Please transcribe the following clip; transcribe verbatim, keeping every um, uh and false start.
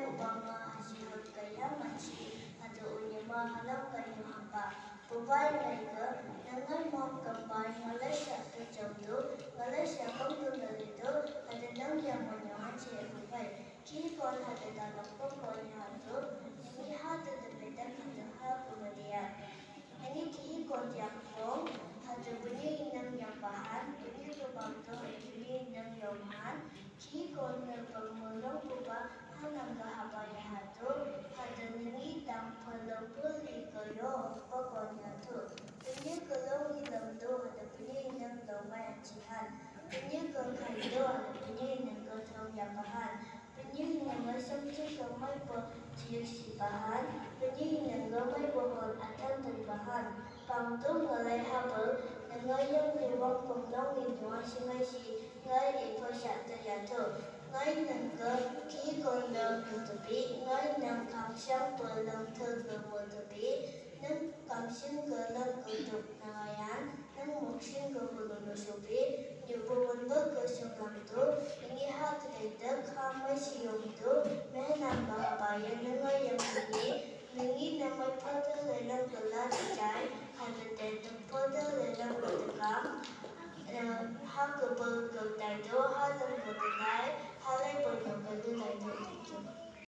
Obama hasi hot kaya mansi, hado unyama halam kaya hamba. Pobai ngai ka, nangai mong kambai ngalai sa tu jam tu, ngalai sa kong tu ngali tu, hado nang yang mong yang si pobai. Ki kon hado dalok pokon hado, ni hado da pedak hado ha kumaliya. Ani ki kon diak pong, hado buni nang yang bahan, buni ko bang tu buni nang yang han, ki kon nang pamulong ko ba, hanang ka haba ya hado, hado nangi tang palo puli ko yo, pokon hado. Buni ko long ilam do, hado buni nang long mai achihan. Buni ko kai do, hado buni nang ko thong ya bahan. Buni nang lo sangchik lo mai po chik si bahan. Buni nang lo mai po hon atang tan bahan. Pang tung ngalai haba, nang lo yang di wang pong long ni nuwa si ngai si, ngai e po syak ta ya tu. Ngai nang ko ki kon lo kutupi, ngai nang kang siang po long thil ko kutupi, nang kang siang ko long kutup nang ayan, nang mok siang ko kulo no supi, nyu po won po ko sum lang tu, ini ha tu dai da kang mai si yong tu, me nang ko haba ya nang ngai yang ni, nangi nang mai po tu le nang ko la tu jai, ha tu dai tu po tu le nang ko tu kang, eh, ha ko po ko dai tu, ha tu po tu dai, ha le po ko ko tu dai tu. Thank you.